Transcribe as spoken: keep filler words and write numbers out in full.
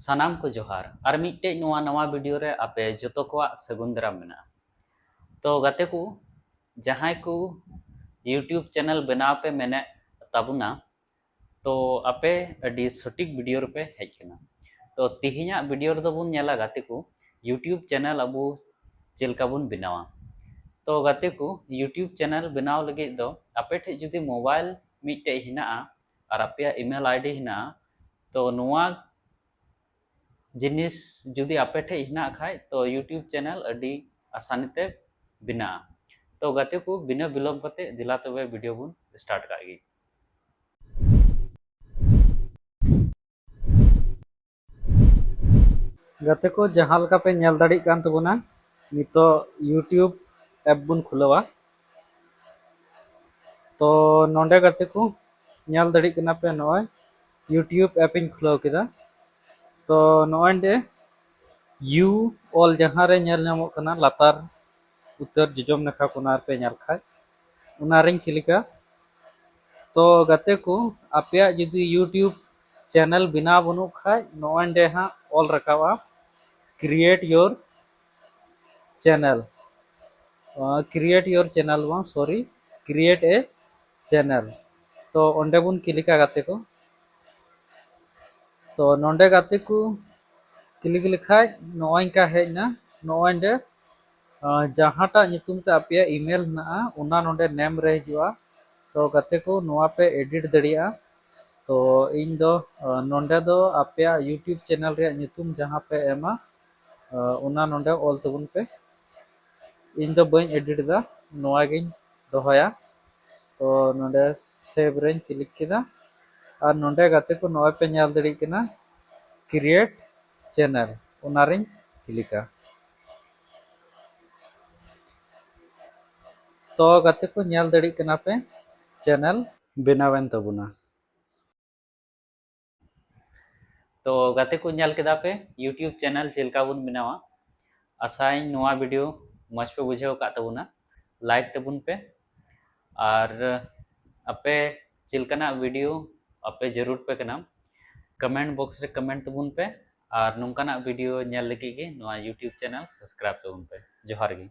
ᱥᱟᱱᱟᱢ ᱠᱚ ᱡᱚᱦᱟᱨ᱾ ᱟᱨ ᱢᱤᱫᱴᱮᱡ ᱱᱚᱣᱟ ᱱᱟᱣᱟ ᱵᱷᱤᱰᱤᱭᱳ ᱨᱮ ᱟᱯᱮ ᱡᱚᱛᱚ ᱠᱚᱣᱟᱜ ᱥᱟᱹᱜᱩᱱ ᱫᱟᱨᱟᱢ ᱢᱮᱱᱟᱜᱼᱟ᱾ ᱛᱚ ᱜᱟᱛᱮ ᱠᱚ, ᱡᱟᱦᱟᱸᱭ ᱠᱚ YouTube ᱪᱮᱱᱮᱞ ᱵᱮᱱᱟᱣ ᱯᱮ ᱢᱮᱱᱮᱫ ᱛᱟᱵᱚᱱᱟ, ᱛᱚ ᱟᱯᱮ ᱟᱹᱰᱤ ᱥᱚᱴᱷᱤᱠ ᱵᱷᱤᱰᱤᱭᱳ ᱨᱮᱯᱮ ᱦᱮᱡ ᱠᱟᱱᱟ᱾ ᱛᱚ ᱛᱮᱦᱮᱧᱟᱜ ᱵᱷᱤᱰᱤᱭᱳ ᱨᱮᱫᱚ ᱵᱚᱱ ᱧᱮᱞᱟ ᱜᱟᱛᱮ ᱠᱚ, YouTube ᱪᱮᱱᱮᱞ ᱟᱵᱚ ᱪᱮᱫ ᱞᱮᱠᱟ ᱵᱚᱱ ᱵᱮᱱᱟᱣᱟ᱾ ᱛᱚ ᱜᱟᱛᱮ ᱠᱚ, YouTube ᱪᱮᱱᱮᱞ ᱵᱮᱱᱟᱣ ᱞᱟᱹᱜᱤᱫ ᱫᱚ ᱟᱯᱮ ᱴᱷᱮᱡ ᱡᱩᱫᱤ ᱢᱳᱵᱟᱭᱤᱞ ᱢᱤᱫᱴᱮᱡ ᱦᱮᱱᱟᱜᱼᱟ ᱟᱨ ᱟᱯᱮᱭᱟᱜ email ID ᱦᱮᱱᱟᱜᱼᱟ, ᱛᱚ ᱱᱚᱣᱟ ᱡᱤᱱᱤᱥ ᱡᱩᱫᱤ ᱟᱯᱮ ᱴᱷᱮᱡ ᱦᱮᱱᱟᱜ ᱠᱷᱟᱡ, ᱛᱚ YouTube ᱪᱮᱱᱮᱞ ᱟᱹᱰᱤ ᱟᱥᱟᱱᱤ ᱛᱮ ᱵᱮᱱᱟᱜᱼᱟ᱾ ᱛᱚ ᱜᱟᱛᱮ ᱠᱚ, ᱵᱤᱱᱟᱹ ᱵᱤᱞᱚᱢ ᱠᱟᱛᱮ ᱫᱮᱞᱟ ᱛᱚᱵᱮ ᱵᱷᱤᱰᱤᱭᱳ ᱵᱚᱱ ᱥᱴᱟᱨᱴ ᱠᱟᱜ ᱜᱮ᱾ ᱜᱟᱛᱮ ᱠᱚ, ᱡᱟᱦᱟᱸ ᱞᱮᱠᱟ ᱯᱮ ᱧᱮᱞ ᱫᱟᱲᱮᱭᱟᱜ ᱠᱟᱱ ᱛᱟᱵᱚᱱᱟ, ᱱᱤᱛᱚᱜ YouTube ᱮᱯ ᱵᱚᱱ ᱠᱷᱩᱞᱟᱹᱣᱟ᱾ ᱛᱚ ᱱᱚᱰᱮ ᱜᱟᱛᱮ ᱠᱚ, ᱧᱮᱞ ᱫᱟᱲᱮᱭᱟᱜ ᱠᱟᱱᱟ ᱯᱮ, ᱱᱚᱜᱼᱚᱭ YouTube ᱮᱯ ᱤᱧ ᱠᱷᱩᱞᱟᱹᱣ ᱠᱮᱫᱟ᱾ ᱛᱚ ᱱᱚᱜᱼᱚᱭ ᱱᱚᱰᱮ You All ᱡᱟᱦᱟᱸ ᱨᱮ ᱧᱮᱞ ᱧᱟᱢᱚᱜ ᱠᱟᱱᱟ ᱞᱟᱛᱟᱨ ᱩᱛᱟᱹᱨ ᱡᱚᱡᱚᱢ ᱱᱟᱠᱷᱟ ᱠᱚᱱᱟ ᱨᱮᱯᱮ ᱧᱮᱞ ᱠᱷᱟᱡ, ᱚᱱᱟ ᱨᱤᱧ ᱠᱞᱤᱠᱟ᱾ ᱛᱚ ᱜᱟᱛᱮ ᱠᱚ, ᱟᱯᱮᱭᱟᱜ ᱡᱩᱫᱤ YouTube ᱪᱮᱱᱮᱞ ᱵᱮᱱᱟᱣ ᱵᱟᱹᱱᱩᱜ ᱠᱷᱟᱡ, ᱱᱚᱜᱼᱚᱭ ᱱᱚᱰᱮ ᱦᱟᱸᱜ ᱚᱞ ᱨᱟᱠᱟᱵᱼᱟ, Create Your Channel, create your channel ᱵᱟᱝ, ᱥᱚᱨᱤ, Create a Channel᱾ ᱛᱚ ᱚᱸᱰᱮ ᱵᱚᱱ ᱠᱞᱤᱠᱟ ᱜᱟᱛᱮ ᱠᱚ᱾ ᱛᱚ ᱱᱚᱰᱮ ᱜᱟᱛᱮ ᱠᱚ ᱠᱞᱤᱠ ᱞᱮᱠᱷᱟᱡ ᱱᱚᱜᱼᱚᱭ ᱱᱚᱝᱠᱟ ᱦᱮᱡ ᱮᱱᱟ᱾ ᱱᱚᱜᱼᱚᱭ ᱱᱚᱰᱮ, ᱟᱸ, ᱡᱟᱦᱟᱸᱴᱟᱜ ᱧᱩᱛᱩᱢ ᱛᱮ ᱟᱯᱮᱭᱟᱜ ᱤᱢᱮᱞ ᱦᱮᱱᱟᱜᱼᱟ, ᱚᱱᱟ ᱱᱚᱰᱮ ᱱᱮᱢ ᱨᱮ ᱦᱤᱡᱩᱜᱼᱟ᱾ ᱛᱚ ᱜᱟᱛᱮ ᱠᱚ, ᱱᱚᱣᱟ ᱯᱮ ᱮᱰᱤᱴ ᱫᱟᱲᱮᱭᱟᱜᱼᱟ᱾ ᱛᱚ ᱤᱧ ᱫᱚ, ᱟᱸ, ᱱᱚᱰᱮ ᱫᱚ ᱟᱯᱮᱭᱟᱜ YouTube ᱪᱮᱱᱮᱞ ᱨᱮᱭᱟᱜ ᱧᱩᱛᱩᱢ ᱡᱟᱦᱟᱸ ᱯᱮ ᱮᱢᱟ, ᱟᱸ, ᱚᱱᱟ ᱱᱚᱰᱮ ᱚᱞ ᱛᱟᱵᱚᱱ ᱯᱮ᱾ ᱤᱧ ᱫᱚ ᱵᱟᱹᱧ ᱮᱰᱤᱴ ᱮᱫᱟ, ᱱᱚᱣᱟ ᱜᱤᱧ ᱫᱚᱦᱚᱭᱟ᱾ ᱛᱚ ᱱᱚᱰᱮ ᱥᱮᱵᱷ ᱨᱮᱧ ᱠᱞᱤᱠ ᱠᱮᱫᱟ᱾ ᱟᱨ ᱱᱚᱰᱮ ᱜᱟᱛᱮ ᱠᱚ, ᱱᱚᱜᱼᱚᱭ ᱯᱮ ᱧᱮᱞ ᱫᱟᱲᱮᱭᱟᱜ ᱠᱟᱱᱟ, Create Channel, ᱚᱱᱟ ᱨᱤᱧ ᱠᱞᱤᱠᱟ᱾ ᱛᱚ ᱜᱟᱛᱮ ᱠᱚ, ᱧᱮᱞ ᱫᱟᱲᱮᱭᱟᱜ ᱠᱟᱱᱟ ᱯᱮ, ᱪᱮᱱᱮᱞ ᱵᱮᱱᱟᱣᱮᱱ ᱛᱟᱵᱚᱱᱟ᱾ ᱛᱚ ᱜᱟᱛᱮ ᱠᱚ, ᱧᱮᱞ ᱠᱮᱫᱟ ᱯᱮ YouTube ᱪᱮᱱᱮᱞ ᱪᱮᱫ ᱞᱮᱠᱟ ᱵᱚᱱ ᱵᱮᱱᱟᱣᱟ᱾ ᱟᱥᱟᱭᱟᱹᱧ ᱱᱚᱣᱟ ᱵᱷᱤᱰᱤᱭᱳ ᱢᱚᱡᱽ ᱯᱮ ᱵᱩᱡᱷᱟᱹᱣ ᱟᱠᱟᱫ ᱛᱟᱵᱚᱱᱟ, ᱞᱟᱭᱤᱠ ᱛᱟᱵᱚᱱ ᱯᱮ᱾ ᱟᱨ ᱟᱯᱮ ᱪᱮᱫ ᱞᱮᱠᱟᱱᱟᱜ ᱵᱷᱤᱰᱤᱭᱳ ᱟᱯᱮ ᱡᱟᱹᱨᱩᱲ ᱯᱮ ᱠᱟᱱᱟ, ᱠᱚᱢᱮᱱᱴ ᱵᱚᱠᱥ ᱨᱮ ᱠᱚᱢᱮᱱᱴ ᱛᱟᱵᱚᱱ ᱯᱮ᱾ ᱟᱨ ᱱᱚᱝᱠᱟᱱᱟᱜ video ᱧᱮᱞ ᱞᱟᱹᱜᱤᱫ ᱜᱮ ᱱᱚᱣᱟ YouTube channel subscribe ᱛᱟᱵᱚᱱ ᱯᱮ᱾ ᱡᱚᱦᱟᱨ ᱜᱮ᱾